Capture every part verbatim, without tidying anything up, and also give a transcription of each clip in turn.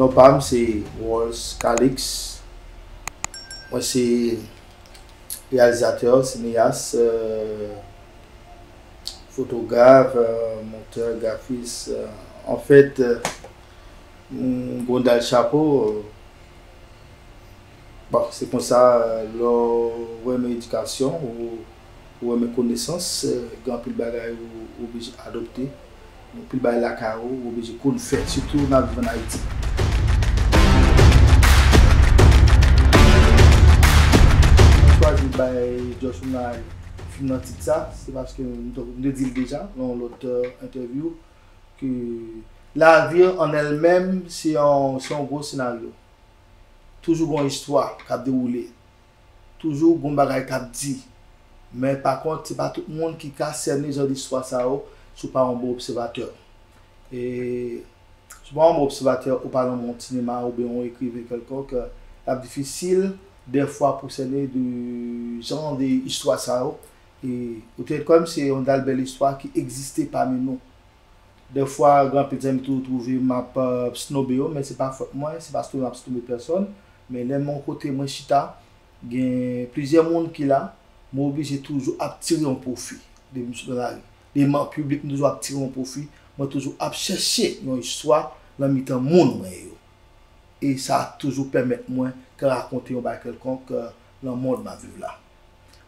Non pa m se Rolls Calix. Mwen se reyalizatè, sineyas, euh, fotograf, euh, montè, grafis. Euh, anfèt, euh, m gon dal chapo. Bon, se konsa, euh, lè w renmen edikasyon, ou, ou renmen konesans, euh, gen anpil bagay ou, ou oblije adopte. Anpil bagay lakay ou, ou oblije konn fè, sitou n ap viv ann Ayiti. Mwen chwazi bay Josh Omar fim nan tit sa, se paske m t, m te di l deja nan yon lòt, euh, entèvyou, ke lavi an èl menm, se yon, se yon gwo senaryo. Toujou gen yon istwa k ap dewoule. Toujou gen yon bagay k ap di. Men pa kont, se pa tout moun ki ka sène jan de istwa sa yo si w pa yon bon obsèvatè. E si w pa yon bon obsèvatè, ou pa nan mond sinema oubyen yon ekriven kèlkonk, l ap difisil dèfwa pou sène de jan de istwa sa yo. E ou te kwè m se yon dal bèl istwa ki egziste pami nou. Dèfwa, gen anpil zanmi tou twouve m ap, euh, snobe yo, men se pa fòt mwen, se pa snobe m ap snobe pèsòn. Men lè m yon kote mwen chita, gen plizyè moun ki la, mwen oblije toujou ap tire yon pwofi. Depi m sot nan lari, depi m an piblik, m toujou ap tire yon pwofi. Mwen toujou ap chèche yon istwa nan mitan moun mwen yo. E sa toujou pèmèt mwen ka rakonte yon bagay kèlkonk, euh, nan mond m ap viv la.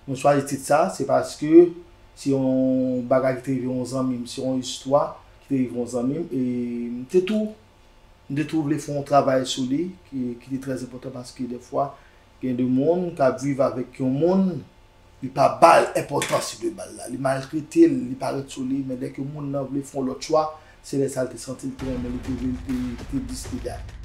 Mwen chwazi tit sa, se paske se yon bagay ki te rive yon zanmi m, se yon istwa ki te rive yon zanmi m, e m te tou, m te tou vle fè yon travay sou li, ki, ki te trè enpòtan paske dèfwa, gen de moun k ap viv avèk yon moun, li pa ba l enpòtans li dwe ba l la. Li maltrete l, li pa ret sou li, men dèke moun nan vle fè yon lòt chwa, se lè sa l te santi l te renmen li, te vle l te, te deside ale.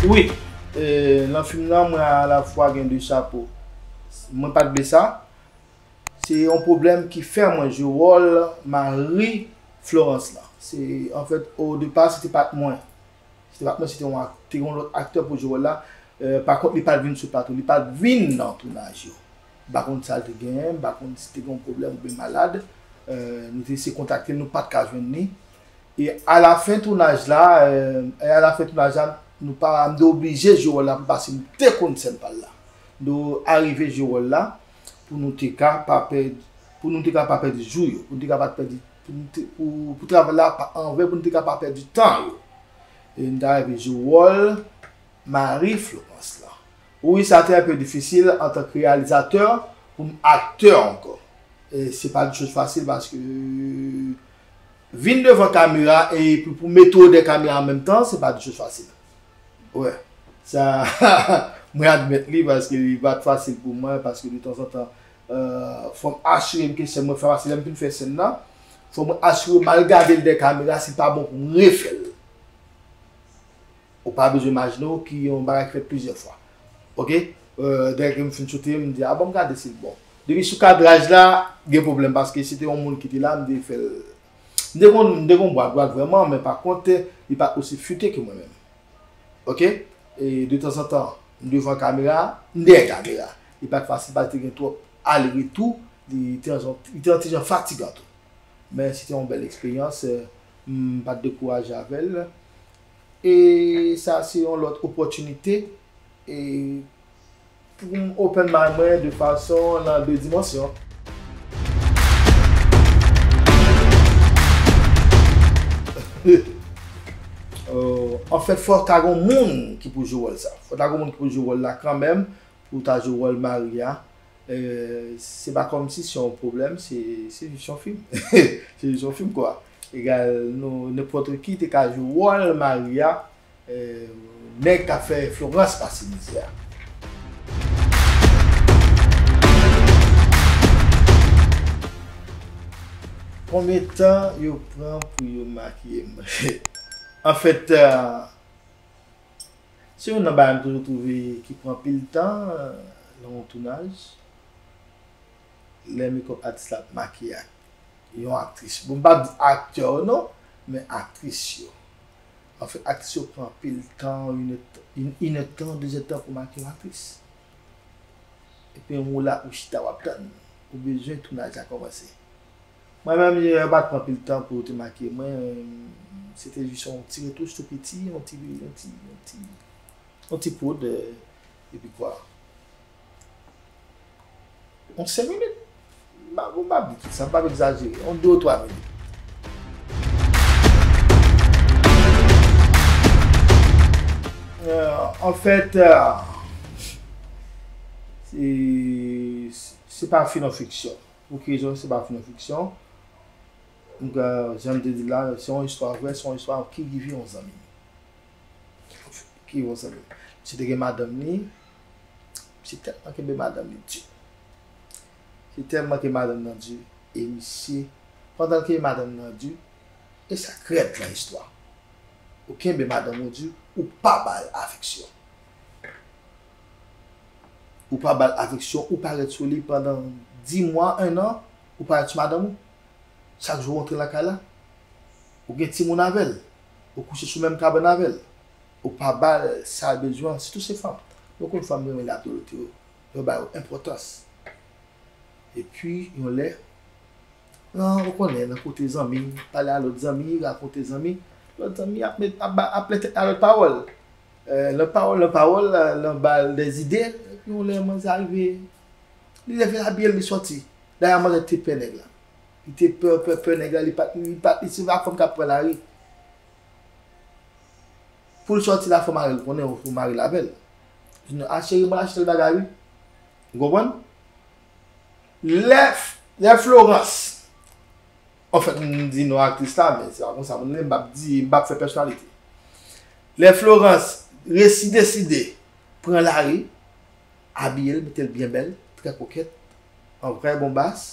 Wi, e, nan fim nan, mwen alafwa gen de chapo. Mwen pa t vle sa. Se yon pwoblèm ki fè mwen jwe wòl mari Florence lan. Se, anfèt, o depa, se te pa t mwen. Se te pa t mwen, se te yon ak-, te yon lòt aktè pou jwe wòl la. Euh, pa kont, li pa t vin sou plato, li pa t vin nan tounaj yo. M pa konn sa l te genyen, m pa konn si te gen yon pwoblèm oubyen malad. Euh, nou te eseye kontakte l, nou pa t ka jwenn li. E alafen tounaj la, euh, e alafen tounaj la, nou pa, m te oblije jwe wòl la pou l pase m te konn sèn pa l la. Nou arive jwe wòl la pou nou te ka pa pèdi, pou nou te ka pa pèdi jou yo, pou nou te ka pa pèdi, pou nou te, pou, pou travay la pa anven, pou nou te ka pa pèdi tan yo. E m ta rive jwe wòl mari Florence lan. Wi, sa te enpe difisil antanke reyalizatè pou m aktè ankò. E se pa de choz fasil paske vin devan kamera e pou, pou mete w dèyè kamera an menm tan, se pa de choz fasil. Wè, sa, mwen admèt li paske li pa t fasil pou mwen, paske de tanzantan, euh, fò m asire m ke sèn mwen fè, paske lè m fin fè sèn nan, fò mwen asire m al gade l dèyè kamera, si l pa bon pou m refè l. Ou pa bezwen imajine w ki yon bagay ki fèt plizyè fwa. Oke? Euh, dèyè ke m fin choute, m di, a bon, m gade si l bon. Depi sou kadraj la, gen pwoblèm, paske se te yon moun ki te la, m te fè l. M te konn, m te konn bwa dwat vrèman, men pa kont, li pa t osi fite ke mwen menm. Oke? E de tanzantan, m devan kamera, m dèyè kamera. Li pa t fasil, paske te gen twòp ale retou, li te yon, li te yon ti jan fatigan tou. Men se te yon bèl eksperyans, euh, m pa t dekouraje avè l. E sa se yon lòt opòtinite, e pou m open mind mwen de fason nan de dimansyon. Euh, anfèt, fò ta gon moun ki pou jwe wòl sa. Fò ta gon moun ki pou jwe wòl la kanmenm, pou ta jwe wòl mari a. Euh, se pa kòmsi se yon pwoblèm, se, se jis yon fim. Se jis yon fim, kwa. Egal, nou, nenpòt ki te ka jwe wòl mari a, euh, nèg k ap fè Florence pase mizè a. Konbyen tan yo pran pou yo makiye m? Anfèt, euh, se youn nan bagay m toujou twouve ki pran anpil tan, euh, nan yon tounaj. Lè makeup atis la ap makiye ak yon aktris. Bon, m p ap di aktè yo non, men aktris yo. Anfèt, aktris yo pran anpil tan, inèdtan, inèdtan, dezèdtan pou makiye yon aktris. Epi ou la, ou chita, w ap tann. Ou bezwen tounaj la kòmanse. Mwen menm, yo pa t pran anpil tan pou yo te makiye mwen. Se te jis yon ti retouch tou piti, yon ti, yon ti, yon ti, yon ti poud, eh, epi kwa. Yon senk minit. M pa, m pa di tout sa, m pa egzajere. Yon de ou twa minit. Euh, anfèt, euh, se, se pa fi non fiksyon. Pou ki rezon se pa fi non fiksyon? Donk, euh, jan m te di la, se yon istwa vrè, se yon istwa ki rive yon zanmi m. Ki rive yon zanmi m. Misye te gen madanm li, misye tèlman kenbe madanm li di. Misye tèlman kenbe madanm nan di, e misye, pandan l kenbe madanm nan di, e sa k rèd nan istwa. Ou kenbe madanm ou di, ou pa ba l afeksyon. Ou pa ba l afeksyon, ou parèt sou li pandan dis mwa, en an, ou parèt sou madanm ou. Chak jou ou rantre lakay la, ou gen timoun avè l, ou kouche sou menm kabann avè l, ou pa ba l sa l bezwen an, sitou se fanm. Nou konn fanm renmen ladwolti yo, yo ba yo enpòtans. Epi, yon lè, nan, ou konnen, nan kote zanmi, pale a lòt zanmi, rakonte zanmi, lòt zanmi ap met, ap, ba- ap plente a lòt pawòl. Eh, lòt pawòl, lòt pawòl, eh, nan ba l dèzide, epi yon lè manzè rive, li leve abiye l, li sòti. Dayè manzè te pè nèg la. Li te pè, pè, pè nèg la, li pa t, li pa t, li se pa fanm k ap pran lari. Pou l sòti la, fò mari l konnen, fò mari l avè l. Di nou, a cheri, mwen achte l bagay, wi. Ou konprann? Lè, lè Florence, anfèt, m di non aktris la, men se pa konsa moun ye, m p ap di, m p ap fè pèsonalite. Lè Florence resi deside pran lari, abiye l, mete l byen bèl, trè kokèt, an vrè bon bas,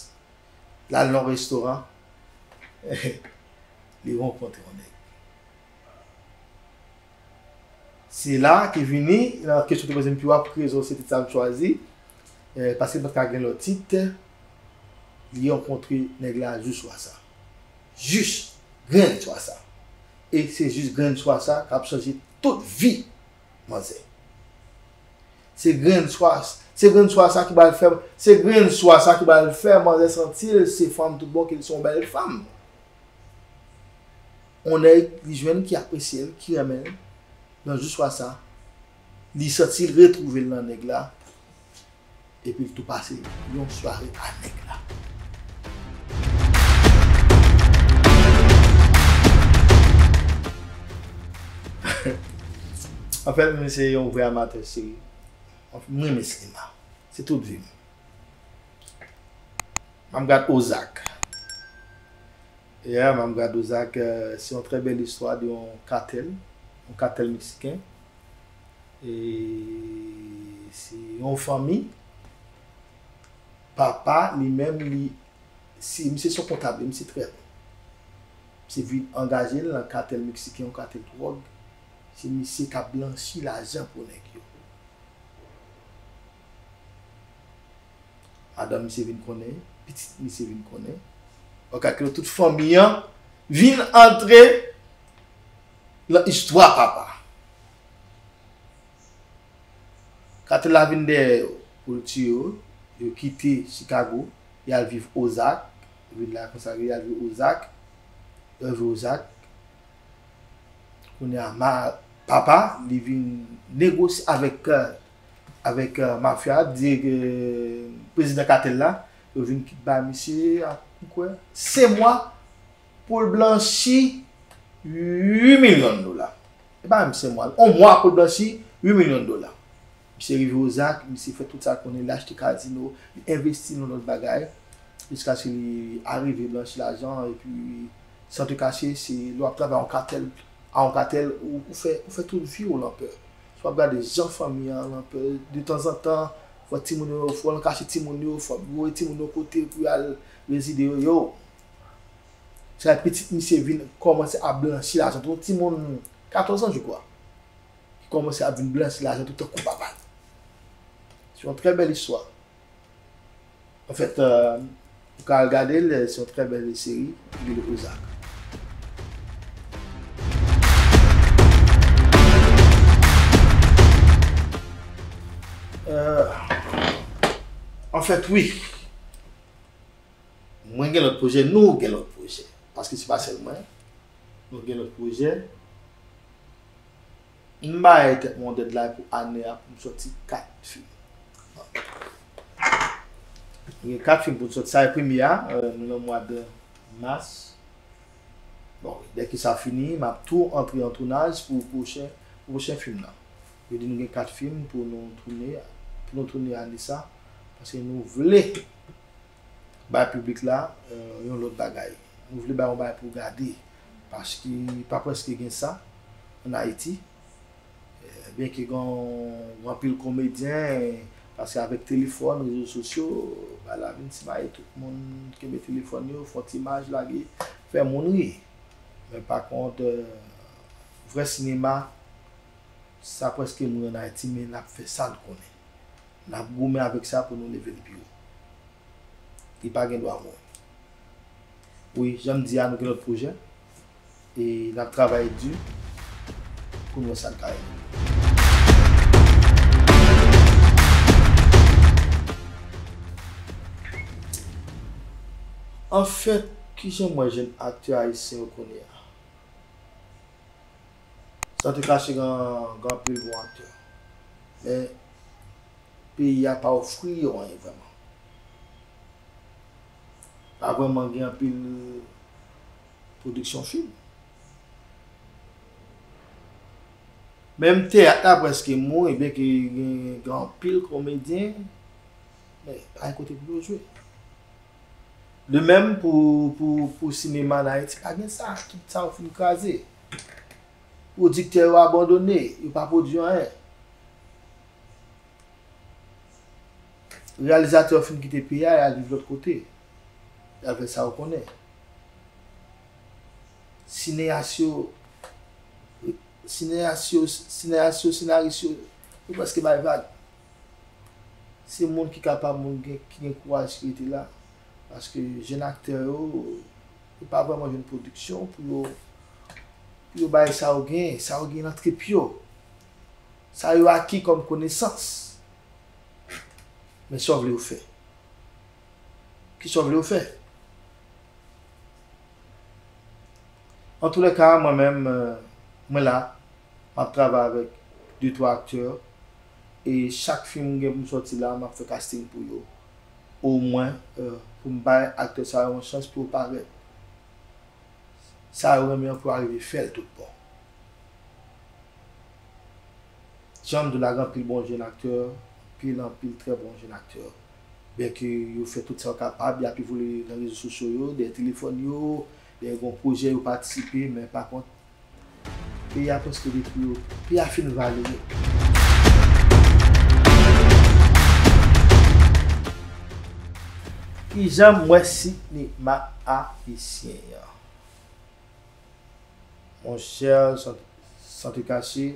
l al nan restoran, li rankontre yon nèg. Se la ki vini nan kesyon te poze m pi wo a, pou ki rezon se tit sa m chwazi, eh, paske m pa t ka gen lòt tit, li rankontre nèg la jis swa sa. Jis grenn swa sa. E se jis grenn swa sa k ap chanje tout vi manzè. Se grenn swa, se grenn swa sa ki pral fè, se grenn swa sa ki pral fè manzè santi l se fanm tout bon, ke l se yon bèl fanm. On nèg li jwenn ki apresye l, ki renmen l, nan jou swa sa, li santi l retwouve l nan nèg la, epi l tou pase yon sware a nèg la. Anfèt, mwen se yon vrè amatè seri. Anfèt, mwen renmen sinema. Se tout vi m. M ap gad Ozark. Yeah, m ap gad Ozark, euh, se yon trè bèl istwa de yon katèl, yon katèl meksiken. E se yon fanmi. Papa, li menm, li, se, misye se yon kontab, misye trè bon. Misye vin angaje l nan katèl meksiken, yon katèl dwòg. Se misye k ap blanchi lajan pou nèg yo. Madanm misye vin konnen, pitit misye vin konnen. Ou ka kite tout fanmi an vin antre nan istwa papa. Katèl la vin dèyè yo pou l tiye yo. Yo kite Chicago, y al viv Ozark. Vil la konsa, y al viv Ozark. Yo rive Ozark. Kounye a, ma, papa, li vin negosye avèk, euh, avèk, euh, mafya, di, euh, prezidan katèl la, yo vin bay misye, a, m kwè, senk mwa pou l blanchi uit milyon dola. E pa menm senk mwa, yon mwa pou l blanchi uit milyon dola. Misye rive Ozark, misye fè tout sa l konnen, li achte kazino, li envesti nan lòt bagay, jiskaske li arive blanchi lajan, epi, san te kache, se lè w ap travay a yon katèl, a yon katèl, ou, ou fè, ou fè tout vi w lan pè. Si w ap gade jan fanmi an lan pè, detanzantan, fò timoun yo, fò l kache timoun yo, fò l voye timoun yo kote pou y al rezide yo, yo. Sa pitit misye vin kòmanse ap blanchi lajan, yon timoun katòz an, je crois, ki kòmanse ap vin blanchi lajan tou tankou papa l. Se yon trè bèl istwa. Anfèt, euh, ou ka al gade l, se yon trè bèl seri, li rele Ozark. Euh, anfèt, wi. Mwen Gen lòt pwojè, nou gen lòt pwojè. Paske se pa sèl mwen. Nou gen lòt pwojè. M bay tèt mwen yon deadline pou ane a pou m sòti kat fim. M gen kat fim pou m sòti. Sa e premye a, euh, nou nan mwa de mas. Bon, dèke sa fini, m ap tou antre an tounaj pou pwochen, pou pwochen fim nan. Yo di nou gen kat fim pou nou tounen, pou nou tounen ane sa, paske nou vle bay piblik la, euh, yon lòt bagay. Nou vle bay yon bagay pou gade, paske pa prèske gen sa ann Ayiti. Eh, byenke gen, gen anpil komedyen, paske avèk telefòn, rezo sosyo, bagay la vin simaye, tout moun kenbe telefòn yo, fè yon ti imaj lage, fè moun ri. Men pa kont, eh, vrè sinema, sa prèske mouri ann Ayiti, men n ap fè sa n konnen. N ap goumen avèk sa pou nou leve l pi wo. Li pa gen dwa mouri. Wi, jan m di a, nou gen lòt pwojè. E n ap travay di pou n wè sa n ka rive. Anfèt, kijan m wè jèn aktè ayisyen yo kounye a? San te kache, gen, gen anpil bon aktè. Men, peyi a pa ofri yo anyen vrèman. Pa vrèman gen anpil pwodiksyon fim. Menm teyat la prèske mouri, byenke gen, gen anpil komedyen, men pa gen kote pou yo jwe. De menm pou, pou, pou sinema ann Ayiti, pa gen sa, tout sa yo fin kraze. Pwodiktè yo abandone, yo pa pwodui anyen. Reyalizatè yo fin kite peyi a, y al viv lòt kote. Y al fè sa yo konnen. Sineyas yo, sineyas yo, sineyas yo, senaris yo, yo prèske bay vag. Se moun ki kapab, moun gen, ki gen kouraj ki rete la. Paske jèn aktè yo, yo pa vrèman jwenn pwodiksyon pou yo, pou yo bay sa yo genyen, sa yo genyen nan trip yo. Sa yo aki kòm konesans. Men sa w vle yo fè. Kisa w vle yo fè? Antoulèka, mwen menm, euh, mwen la, m ap travay avèk de twa aktè, e chak fim m gen pou m sòti la, m ap fè casting pou yo. Omwen, euh, pou m bay aktè sa yo yon chans pou yo parèt. Sa yo renmen an pou yo arive fè l tout bon. Jan m di w la, gen anpil bon jèn aktè, anpil, anpil trè bon jèn aktè. Byenke yo fè tout sa yo kapab, y ap evoliye nan rezo sosyo yo, dèyè telefòn yo, dèyè gwo pwojè yo patisipe, men pa kont, peyi a prèske detwi yo, peyi a fin vale nèt. Kijan m wè sinema ayisyen an? Monchè, san, san te kache,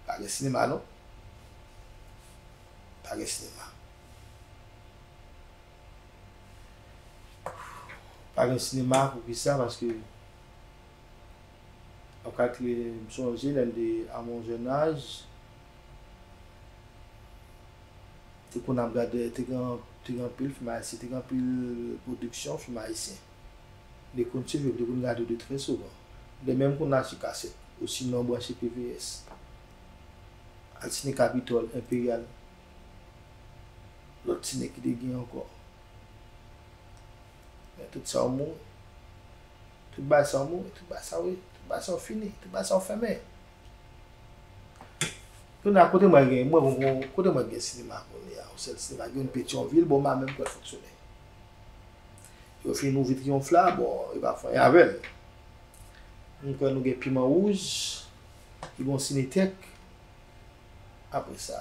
pa gen sinema non. Pa gen sinema. Pa gen sinema, poukisa? Paske, m ap kalkile, m sonje lè m te a mon jèn aj, te konn ap gade, te gen, te gen anpil fim ayisyen, te gen anpil pwodiksyon fim ayisyen. M te konn swiv yo, m te konn gade yo de trè souvan. M te menm konn achte kasèt, osinon branche P V S. Al sine Kapitòl, Enperyal, lòt sine ki te gen ankò. Men tout sa yo mouri. Tout bagay sa yo mouri, tout bagay sa yo, tout bagay sa yo fini, tout bagay sa yo fèmen. Kounye a, kote mwen gen, mwen, mwen, kote mwen gen sinema kounye a, yon sèl sinema, gen yon Petyonvil, bò m a menm kwè fonksyone. Yo fin ouvri Triyonf la, bon, yo pa fè anyen avè l. M kwè nou gen Piman Wouj, ki gen yon Sinetèk. Apre sa,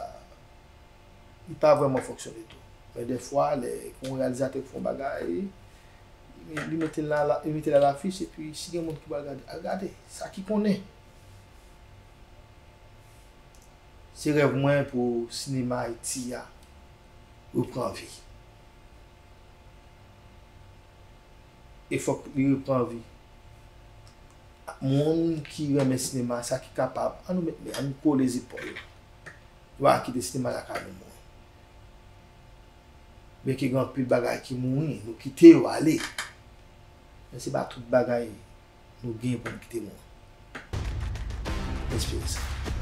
li pa vrèman fonksyone tou. Men dèfwa, lè yon reyalizatè ki fè yon bagay, li, li mete l la, la, li mete l alafich, epi si gen moun ki pral gade, al gade. Sa ki konnen. Se rèv mwen pou sinema Ayiti a repran vi. E fòk li repran vi. Moun ki renmen sinema, sa ki kapab, ann nou met men, ann nou kole zepòl. Yo pa kite sinema lakay nou mouri. Byenke gen anpil bagay ki mouri, nou kite yo ale. Men se pa tout bagay nou gen pou n kite mouri. Espere sa.